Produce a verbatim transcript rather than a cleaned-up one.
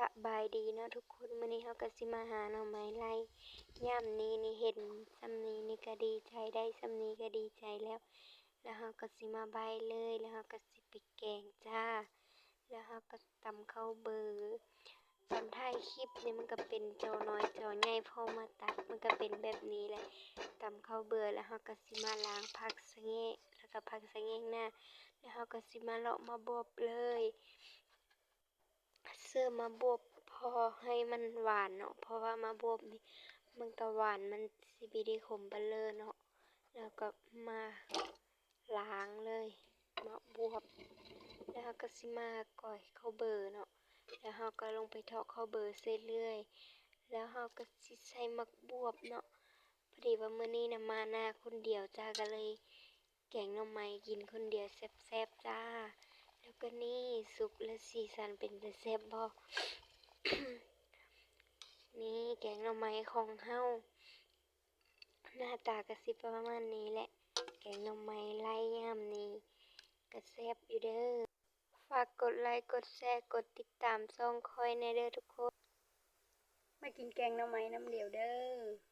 สบายดีเนาะทุกคน มื้อนี้เฮาก็สิมาหาหน่อไม้ไล่ ยามนี้นี่เห็นส่ำนี้นี่ก็ดีใจ ได้ส่ำนี้ก็ดีใจแล้ว แล้วเฮาก็สิมาใบ้เลย แล้วเฮาก็สิไปแกงจ้า แล้วเฮาก็ตำข้าวเบอร์ ตอนท้ายคลิปนี่มันก็เป็นจอน้อยจอใหญ่ พอมาตัดมันก็เป็นแบบนี้แหละ ตำข้าวเบอร์ แล้วเฮาก็สิมาล้างผักสะแงะ แล้วก็ผักสะแงะหน้า แล้วเฮาก็สิมาเลาะมาบวบเลย เสิร์ฟมาบวบพอให้มันหวานเนาะ เพราะว่ามาบวบนี่มันก็หวาน มันสิบ่ได้ขมปานเลยเนาะ แล้วก็มาล้างเลย มาบวบ แล้วเฮาก็สิมาก้อยข้าวเบอร์เนาะ แล้วเฮาก็ลงไปทอดข้าวเบอร์เสร็จเรื่อย แล้วเฮาก็สิใส่หมากบวบเนาะ พอดีว่ามื้อนี้นะมานาคนเดียวจ้า ก็เลยแกงหน่อไม้กินคนเดียวแซ่บๆจ้า แล้วก็นี่สุกและสีสันเป็นตาแซ่บบ่ นี่แกงหน่อไม้ของเฮา หน้าตาก็สิประมาณนี้แหละ แกงหน่อไม้ไล่ยามนี้ก็แซ่บอยู่เด้อ ฝากกดไลค์ กดแชร์ กดติดตามช่องข้อยแหน่เด้อทุกคน มากินแกงหน่อไม้นำเดียวเด้อ